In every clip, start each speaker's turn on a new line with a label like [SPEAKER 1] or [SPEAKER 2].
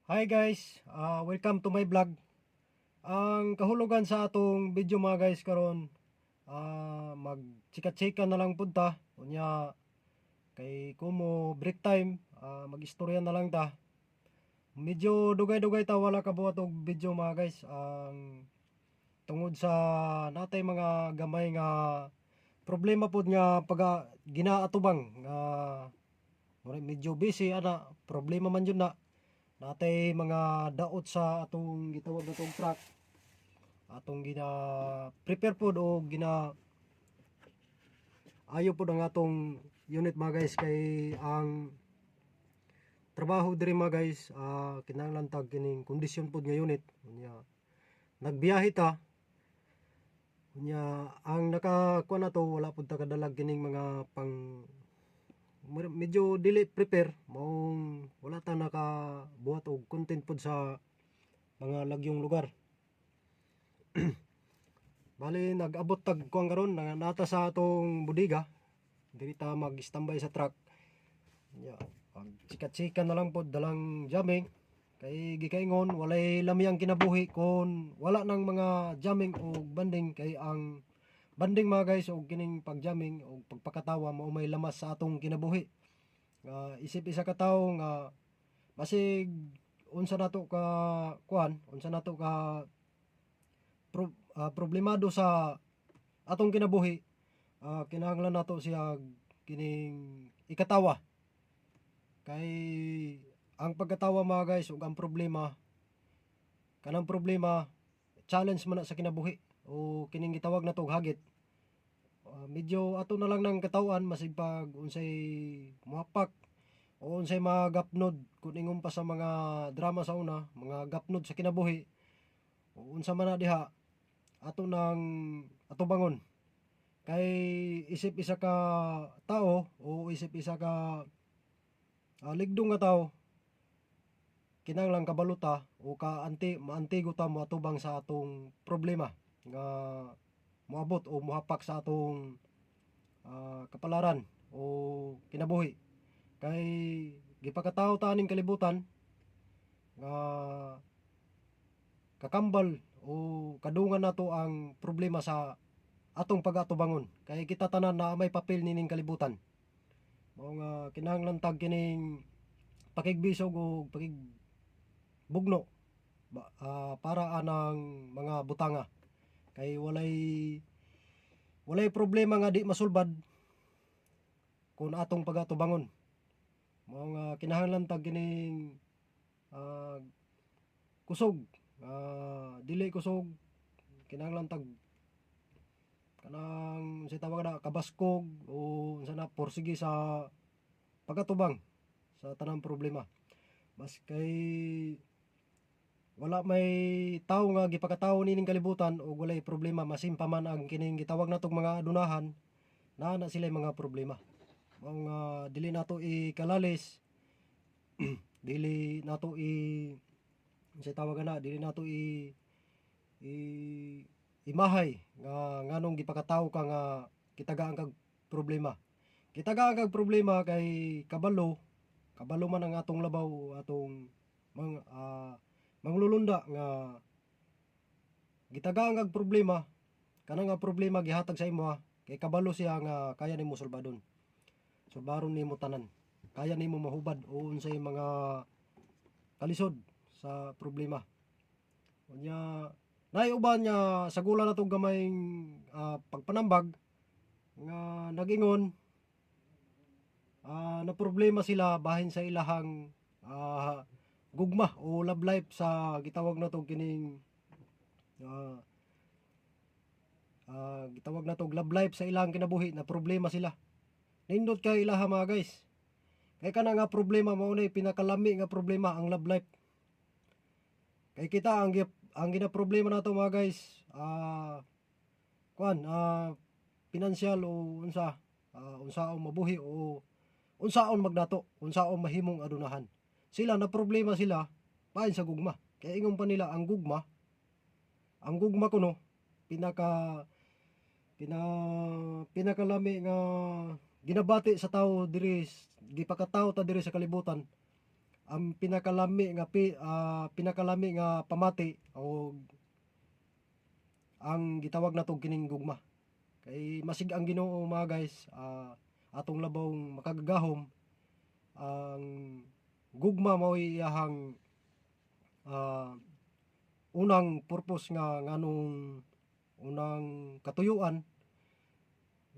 [SPEAKER 1] Hi guys, welcome to my vlog. Ang kahulugan sa atong video, mga guys, karon, mag chika-chika na lang pud ta. Unya kay kumo break time, mag-istorya na lang ta. Medyo dugay-dugay ta wala kabuhat og video, mga guys. Ang tungod sa natay mga gamay nga problema pod nga pag ginaatubang nga medyo busy ana, problema man jud na natay mga daot sa atong gitawag natong truck, atong gina prepare pod o gina ayo pod ang atong unit, mga guys, kay ang trabaho diri, mga guys, kinahanglan tag kining kondisyon pod nga unit. Unya nagbiyahe ta, unya ang nakakuha na to, wala pud ta kadalag kining mga pang medyo dili prepare, maong wala ta nakabuhat og content pod sa mga lagyong lugar. Bali nag-abot tag kuan karon na nata sa atong bodega, diri ta mag-standby sa truck. Ya, pag chika-chika na lang pod dalang jamming, kay gikaingon walay lami ang kinabuhi kon wala nang mga jamming o banding, kay ang banding, mga guys, og kining pag-jamming og pagpakatawa mao may lamas sa atong kinabuhi. Nga isip isa ka tawo nga basig unsa nato ka kuan, unsa nato ka problemado sa atong kinabuhi, kinahanglan nato siya kining ikatawa, kay ang pagkatawa, mga guys, ug ang problema, kanang problema challenge man na sa kinabuhi o kining gitawag nato og hagit. Medyo ato na lang ng katawan masig pag unsay muhapak o unsay mga gapnod, kung ingon pa sa mga drama sa una, mga gapnod sa kinabuhi o unsa man na diha, ato nang atubangon, kay isip isa ka tao o isip isa ka ligdong nga tao, kinahanglan kabalo ta o ka anti maantigo ta moatubang sa atong problema nga moabot o mohapak sa atong kapalaran o kinabuhi, kay gipakatao ta aning kalibutan nga kakambal o kadungan nato ang problema sa atong pag-atubangon, kay kita tanan na may papel nining kalibutan. Mao nga kinahanglan tag kining pakigbisog o pakigbugno ba, para anang mga butanga, kay walay walay problema nga di masulbad kung atong pag-atubangon. Mao nga kinahanglan tag kining kusog, dili kusog, kinahanglan tag kanang unsay tawag na, kabaskog o unsa na, porsige sa pagatubang sa tanang problema. Mas kay wala may tawo nga gipakatawo nining kalibutan og walay problema. Masin pa man ang kining gitawag natong mga adunahan, naa na sila mga problema. Mao nga dili nato ikalalis, dili nato i unsay tawag na, dili nato i imahay nga nganong gipakatawo ka nga kitagaan kag problema. Kitagaan kag problema kay kabalo kabalo man ang atong labaw, atong mga manglulunda nga gitagaan kag problema. Kanang nga problema gihatag sa imo kay kabalo siya nga kaya nimo sulbadon, sulbaron nimo tanan, kaya nimo mahubad o unsay mga kalisod sa problema. Unya naay uban nga sagula na tong gamayng pagpanambag nga nagingon na problema sila bahin sa ilahang gugma o love life sa gitawag na to kining gitawag na to love life sa ilang kinabuhi, na problema sila. Nindot kay ilaha, mga guys, kay kana nga problema mao na pinakalami nga problema, ang love life, kay kita ang gina problema nato, mga guys, kuan, pinansyal o unsa, unsaon mabuhi o unsaon magdato, unsaon mahimong adunahan. Sila na problema sila pain sa gugma, kaya ingon pa nila ang gugma kuno pinaka pina pinakalami nga ginabati sa tao diri, gipakatao ta diri sa kalibutan. Ang pinakalami nga pamati o ang gitawag nato kining gugma. Kay masig ang Ginoo, mga guys, atong labawng makagagahom, ang gugma mao'y iyahang unang purpose nga nganong unang katuyuan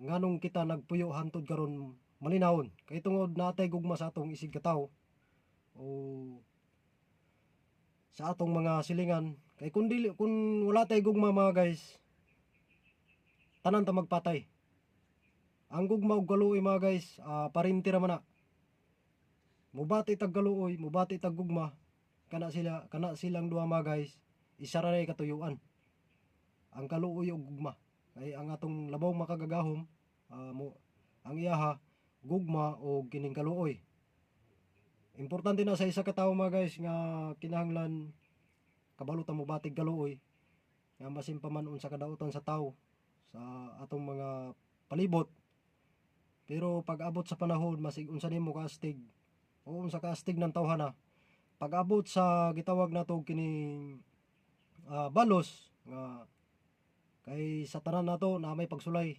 [SPEAKER 1] nganong kita nagpuyo hantod karon malinawon, kay tungod natay gugma sa atong isig katawo o sa atong mga silingan. Kay kung dili, kung wala tay gugma, mga guys, tanan ta magpatay. Ang gugma ug kaluoy, mga guys, parinti ra man na. Mubati tag kaluoy, mubati tag gugma, kana sila, kana silang duha, mga guys, isa ra katuyuan, ang kaluoy ug gugma. Kay ang atong labaw makagagahom, mo ang iyaha gugma o kining kaluoy. Importante na sa isa ka tawo, mga guys, nga kinahanglan kabalo ta mobatig kaluoy nga masin pa man unsa kadautan sa tawo sa atong mga palibot. Pero pag abot sa panahon, masig unsa nimo kaastig o unsa kaastig ng tawhana, pag abot sa gitawag nato kining balos nga kay sa tanan nato na may pagsulay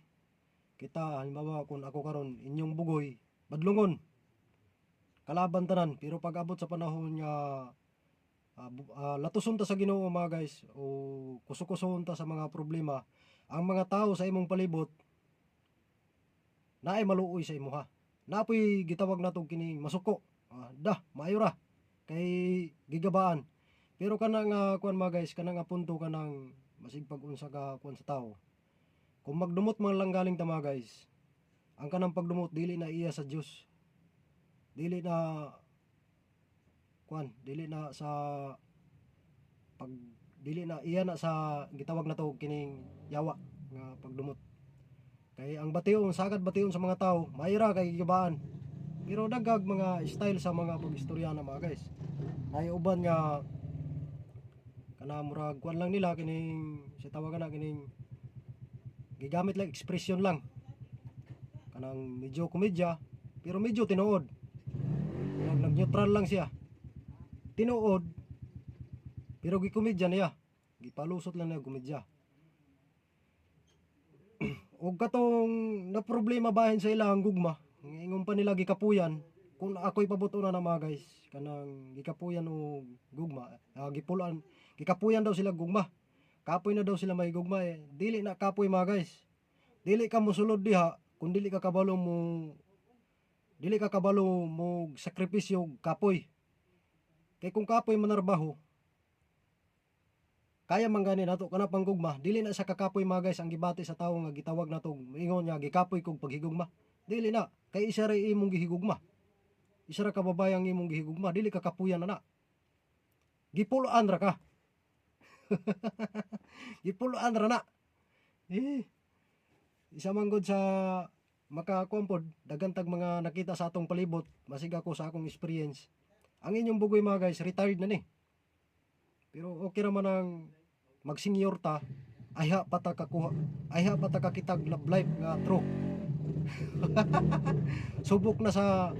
[SPEAKER 1] kita. Halimbawa, kung ako karon inyong bugoy, badlungon, kalaban tanan. Pero pag abot sa panahon nga latuson ta sa Ginoo, mga guys, o kusukuson ta sa mga problema, ang mga tao sa imong palibot naay maluoy sa imuha, napoy gitawag nato kining masuko. Da maayo ra kay gigabaan. Pero kana nga kuan, mga guys, kana nga punto, kanang masig pag unsa ka kuan sa tao, kung magdumot man lang galing ta, mga guys, ang kanang pagdumot dili na iya sa Dios, dili na kuan, dili na sa pag dili na iya na sa gitawag na to kining yawa nga pagdumot. Kay ang bation, sagad bation sa mga tao, mayra kay gigabaan. Pero dagag mga style sa mga pag-istorya na, mga guys. Nay uban nga kana murag kuan lang nila, kining sa tawagan na kining gigamit lang expression lang, kanang medyo komedya pero medyo tinuod. Murag nag-neutral lang siya, tinuod pero gikomedya niya, gipalusot lang niya komedya. Og katong na problema bahin sa ilang gugma, ingon pa nila gikapuyan. Kung ako'y pabuto na mga guys, kanang gikapuyan og gugma, gipulan, gikapuyan daw sila gugma, kapoy na daw sila may gugma. Eh, dili na kapoy, mga guys. Dili ka mosulod diha kung dili ka kabalo mo sakripisyo og kapoy. Kay kung kapoy manarbaho, kaya man gani nato kana pang gugma. Dili na sa kakapoy, mga guys, ang gibati sa tawo nga gitawag nato, ingon nga gikapoy kog paghigugma. Dili na kay isa ra imong gihigugma, isa ra ka babae ang imong gihigugma. Dili ka kapuyan na na, gipuloan ra ka, gipuloan ra na. Eh, isa man gud sa makakuan pod, daghan tag mga nakita sa atong palibot. Masig ako sa akong experience, ang inyong bugoy, mga guys, retired na ni, pero okay ra man ang mag-senior ta, ayha pa ta kakuha, ayha pa ta kakitag love life nga true. Subok na sa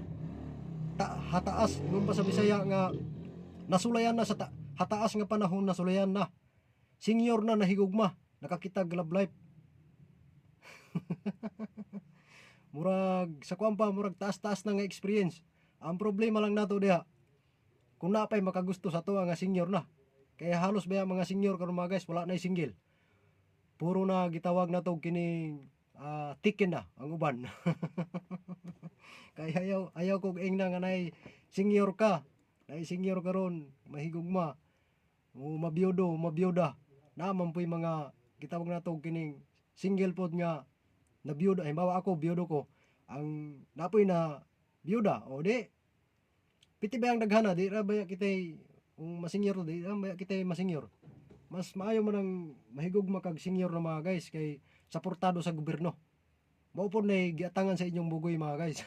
[SPEAKER 1] hataas, ingon pa sa Bisaya nga nasulayan na sa hataas nga panahon, nasulayan na, senior na, nahigugma, nakakitag love life. Murag sa kuan pa, murag taas-taas na nga experience. Ang problema lang nato diha, kung napay makagusto sa tuwa nga senior na. Kaya halos ba mga senior karon, mga guys, wala na single, puro na gitawag nato kining tikin na ang uban. Kaya ayaw ayaw kog ingna nga nay senior ka, nay senior karon mahigugma o mabiyudo, mabiyuda na man po'y mga gitawag nato kining single pod nga nabiyuda. Halimbawa ako, biyudo ko, ang napoy na biyuda o di piti ba ang daghana. Di ra ba kitay kung masenyor, di ra ba kitay masenyor? Mas maayo man ang mahigugma kag senior na, mga guys, kay suportado sa gobyerno. Mao pod na giatangan sa inyong bugoy, mga guys.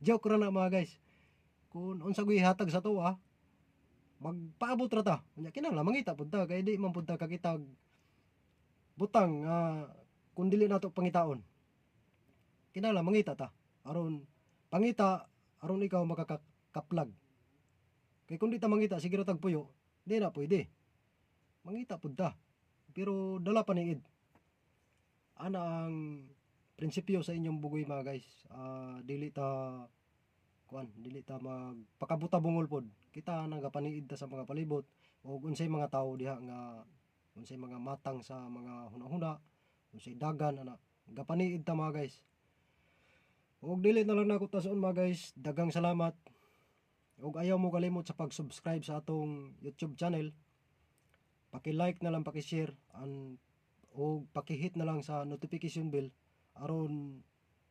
[SPEAKER 1] Joke ra na, mga guys. Kung unsa gyud hatag sa tuwa, magpaabot ra ta. Unya kinahanglan mangita pud ta, kay di man pud ta kakitag butang nga kung dili nato pangitaon. Kinahanglan mangita ta aron pangita, aron ikaw makakaplag. Kay kung di ta mangita, sige ra tag puyo, di na pwede. Mangita pud ta. Pero dala paniid. Ana ang prinsipyo sa inyong bugoy, mga guys. Dili ta kuan, dili ta magpakabuta bungol pod. Kita nagapaniid ta sa mga palibot o unsay mga tawo diha nga unsay mga matang sa mga hunahuna, unsay dagan ana. Gapaniid ta, mga guys. Ug dili na lang nako tason, mga guys. Daghang salamat. Ug ayaw mo kalimot sa pag-subscribe sa atong YouTube channel. Paki-like na lang, paki-share and ug paki-hit na lang sa notification bell aron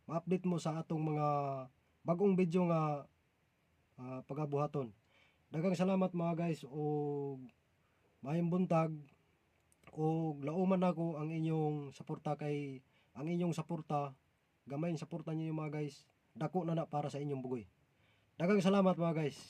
[SPEAKER 1] ma-update mo sa atong mga bagong video nga pagabuhaton. Daghang salamat, mga guys, ug maayong buntag ug lauman nako ang inyong suporta kay ang inyong suporta, gamayng suporta niyo, mga guys, dako na na para sa inyong bugoy. Daghang salamat, mga guys.